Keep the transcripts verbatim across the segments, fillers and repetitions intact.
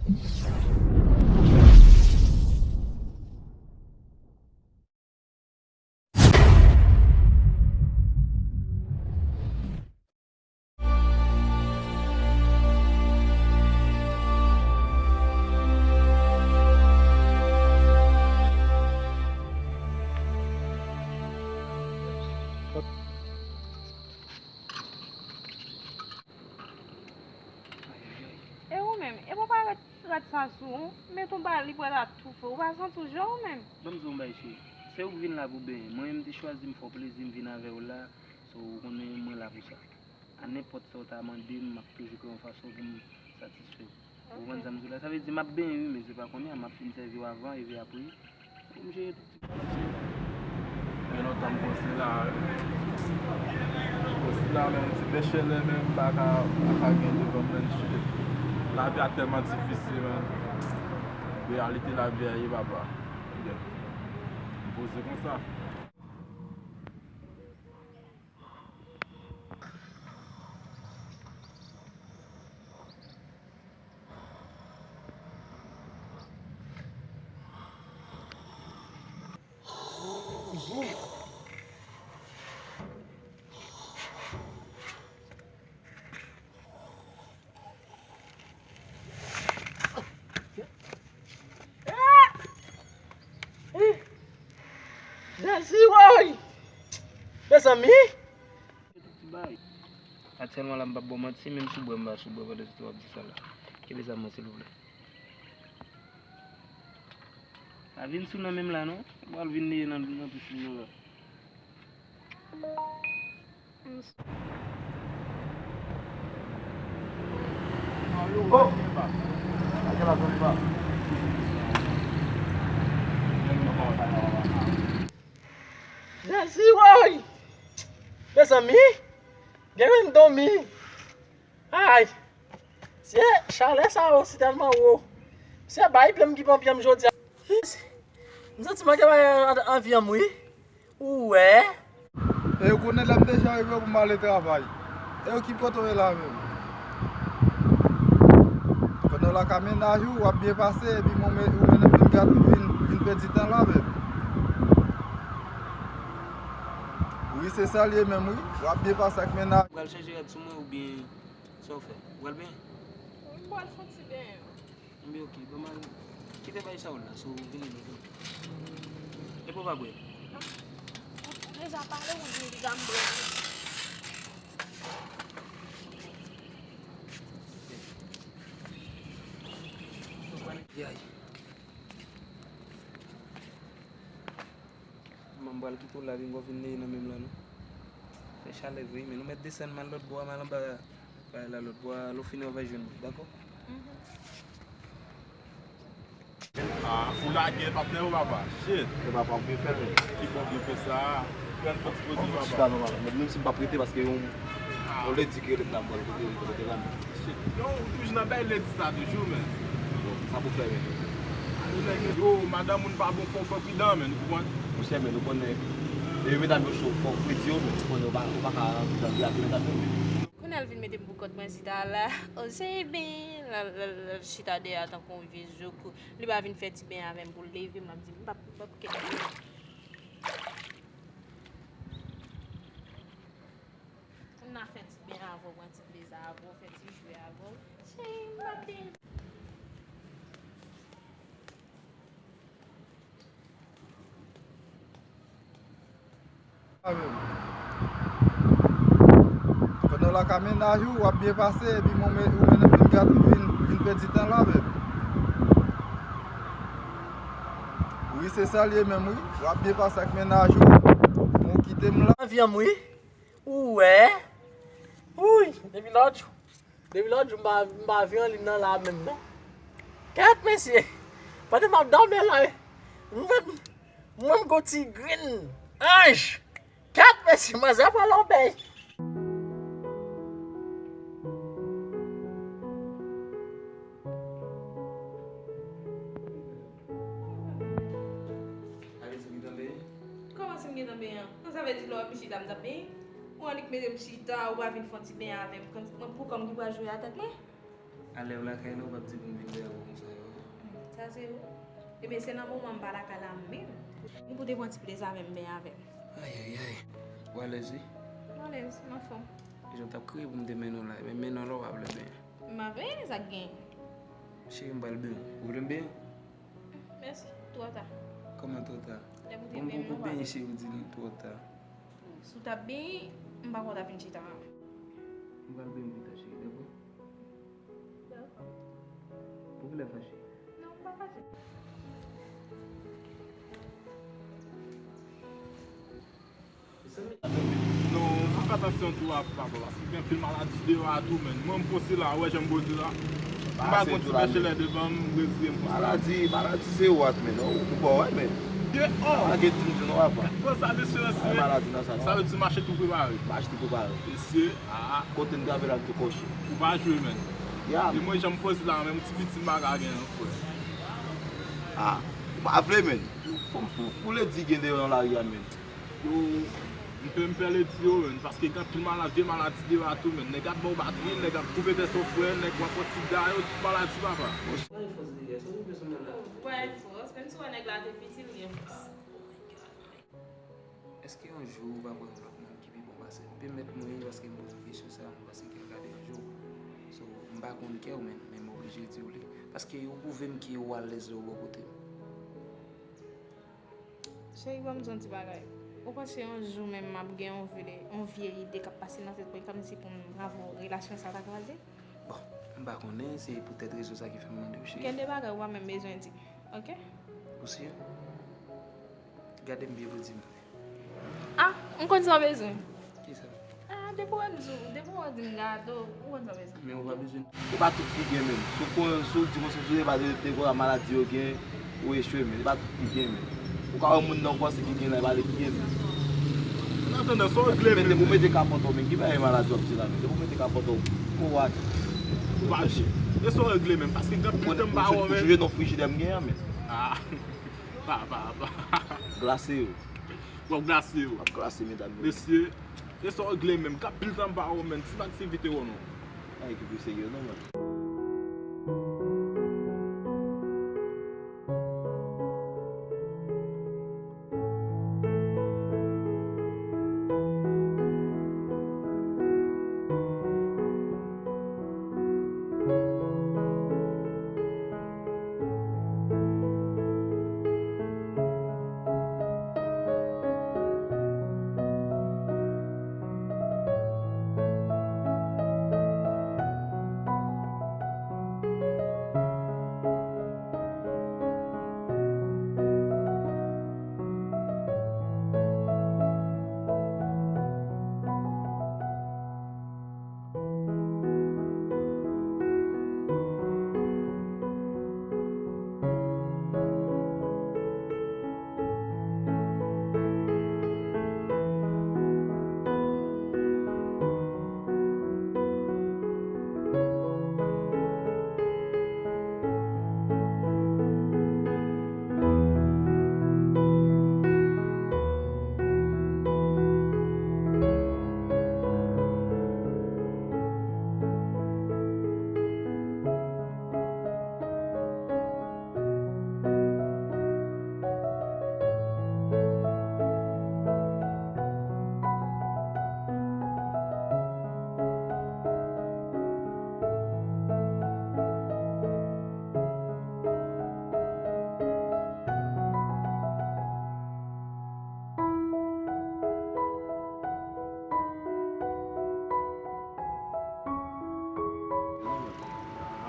E ou menm, e pa w pa rad, rad sa sou ou, met yon bal li pral ap toufe w, ou pa santi w je w menm? Ban m di w yon bagay cheri, se ou k vin la pou benyen, mwen menm m te chwazi m fè w plezi m vin avè w la, so ou konnen mwen la pou sa. A nenpòt sa w ta mande m, m ap toujou kreye yon fason pou m satisfè w. Ou konprann sa m di w la? Sa vle di m ap benyen wi, men se pa kounye a, m ap fin sèvi w avan, epi apre, pou m jere tout ti bagay. Gen lontan m konsi la, konsi la, men yon ti bèchèlè menm m pa ka, pa ka gen devan m, menm shit. Lavi a tèlman difisil, menm. Reyalite lavi a ye, papa. M poze konsa. Jezi woy! Mezanmi! Aktyèlman la, m p ap ba w manti, menm sou bwè m pa sou bwè pandan se w ap di sa la. Kenbe sa mwen, silvouplè. Pa vin sou nan menm la non. Ou pral vin neye nan, nan pisin nan la. Jezi woy! Mezanmi! Gen menm dòmi! Ay! Se chalè sa yo si tèlman wo. Se bay pye m ki pran pye m jodi a. M santi m manke bay an, anvi an m wi. Ou wè? E ou konnen lè m deja rive pou m ale travay. E ou ki pote w la menm? Pandan w la ka mennaj ou, w ap byen pase, epi mwen, mwen, ou menm vin gate, vin, vin pèdi tan la menm. Wi, se sa l ye menm wi. W ap byen pase ak mennaj. Ou pral chanje rad sou mwen oubyen sa w fè? Ou pral benyen? Wi, m pral fè yon ti benyen. Enben, oke, ban m al kite bay sa w la, so, vini nou. Epi w pa bwè? Ou deja pale, ou di m deja m bwè. Yay. Manman m pral kite w la, vin gwo vin neye nan menm lan non. Fè chalè vre, men nou mèt desann m al lòt bò a, m al anba bay la lòt bò a, lè w fini w va jwenn mwen, dakò? Mhm. Ah, fou lagè, patnè, ou papa. Shit. E papa, w byen fè, men. Ki bon byen fè sa? Fè n fè ti koze, papa. Chita non, papa. Menm si m p ap rete, paske yon, yon ledi ki rele m la, m pral kote, m pral rete la, men. Shit. Yo, ou toujou nan bay ledi sa toujou, men. Bon, sa pou fè, men. Yo, madanm moun pa bon, fò, fò pridan, men, ou konprann? Monchè, men, nou konnen, e medam yo cho, fò w fredi yo, men, ou konnen, ou pa, ou pa ka anvi jan de ak medam yo, men. Kounye a l vin mete m pou kont mwen chita la. O, se byen, l al, l al, l al chita dèyè a tankou yon vye jouk. Li pa vin fè ti beny avè m pou l leve m, l ap di m, m p ap, m p ap kite. M nan fè ti beny avè w, pran ti plezi avè w, fè ti jwe avè w. Cheri, m p ap beny. Pandan w la ka mennaj ou, w ap byen pase, epi mwen, mwen, ou menm vin gate, vin, vin pèdi tan la menm. Wi, se sa l ye menm, wi. W ap byen pase ak mennaj ou, mwen w kite m la. Anvi an m, wi. Ou wè? Wi, depi lòt jou. Depi lòt jou, m pa, m pa vi anliy nan la menm, non. Kèt, mesye! Pandan m ap dòmi la, wi. Mwen, mwen, m gon ti grenn anj! Kèt, mesye, manzè pran lòbèy! Sa vle di w gentan benyen? Kòman si m gentan benyen? Sa vle di lè w ap chita, m t ap benyen? Ou annik mete m chita, ou pa vin fè yon ti benyen avè m. Mwen pou kò m ki pral jwe a tèt mwen? Alè w lakay la, ou p ap di pou m vin dèyè w konsa yo. Hmm, sa se ou. Ebyen, se nan moman m pa lakay la menm. Ni pou te pran ti plezi avè m, benyen avè m. Ayayay. Ou alèz, wi? M alèz, m anfòm. Jan w t ap kriye pou m te mennen w la, men mennen w la, w pa vle benyen. M ap benyen, sa k genyen? Cheri, m pral benyen w. Ou vle m benyen w? Mèsi, twò ta. Kòman twò ta? Lè pou te benyen m, ou pa vle. Bon, m poko benyen, cheri, ou di l twò ta. Si w t ap benyen, m pa kwè w t ap vin chita la. M pral benyen w pita, cheri, dakò? Dakò. Poukilè fache? Non, m pa fache. Non, fò w fè atansyon tou a papa, paske gen anpil maladi deyò a tou, menn. Mwen, m poze la, ou wè jan m poze la. M pa gon ti pèchelè devan m, m reziye m konsa. Maladi, maladi se ou ak, menn. Ou, ou pa wè, menn. Deyò! Pa gen ti m di non, papa. Gad sa, mesye, mesye. Maladi nan sa, non. Sa vle di mache tou prepare. Mache tou prepare. Mesye, ah. Kote m t ap la, m te kòche. Ou pa jwe, menn. Ya. E mwen, jan m poze la, menm ti piti m pa ka gen, non, frè. Ah, ou pa vle, menn. Fò m fou, ou le di gen deyò nan lari a, menn. Yo, m pè, m pè le di yo, menn, paske gen anpil malad, vye maladi deyò a tou, menn. Nèg ap ba w batri, nèg ap koupe tèt ou, frè, nèg w ap pran sida, yo, tout maladi, papa. Ou pa gen fòs, menm si w wè nèg la te piti, li gen fòs. Èske yon jou ou pa pran yon lòt nonm ki pi bon pase l? Pèmèt mwen wi, paske m poze w kesyon sa a, m panse ke l ka deranje w. So, m pa konn kè w, men, men m oblije di w li. Paske ou pwouve m ke ou alèz lè ou bò kote m. Cheri, ban m di w yon ti bagay. Ou panse yon jou menm m ap gen yon vye, yon vye ide k ap pase nan tèt mwen, kòmsi pou m avè w relasyon sa ta kraze? Bon, m pa konnen, se poutèt rezon sa ki fè m mande w, cheri. Gen de bagay ou pa menm bezwen di m, oke? Ou sirye? Gade m byen pou di m. Ah, m konn sa w bezwen. Kisa? Ah, depi w wè m di w, depi w wè w di m gade w, ou konn sa w bezwen. Men ou pa bezwen. E pa tout ki gen menm. Si w konn, si w di konsa, si w pa de, de konsa maladi yo gen, ou echwe menm. E pa tout ki gen menm. Ou ka wè moun nan ou panse ki gen la, e pa li ki gen menm. An atandan, sa w regle menm. Depi w mete kapòt ou menm, ki bagay maladi w ap di la menm? Depi w mete kapòt ou, ou wak. Ou pa, e sa w regle menm, paske gen anpil tan m pa wè w menm. Ou konnen, ou sou, ou sou jenon frijidè m gen an menm. Ah, pa, pa, pa. Glase yo. W ap glase yo. W ap glase medam yo. Mesye, e sa w regle menm? Gen anpil tan m pa wè w, menn. Ti m aktivite w non. Ay, ki pi serye non, menn.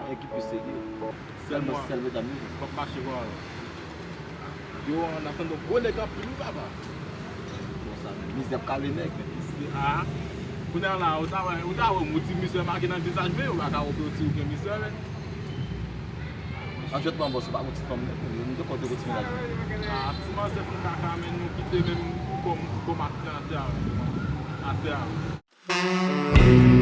Nèg ki pi serye. Sèl mwen, sèl medam yo. M ap mache vwala. Yo, an atandan gwo nèg anpil wi papa. Konsa, mizè ap kale nèg, men. Mizè, ah. Kounye a la, ou ta wè, ou ta wè, ou di mizè make nan vizaj, men ou pa ka wè pou yo di ou gen mizè, men. An jwèt ban bòs, ou pa gon ti fanm, men. Ou te kote gon ti mennaj. Ah, ti manzè fè kaka, men nou kite menm kòm, kòm atè, atè a, atè a.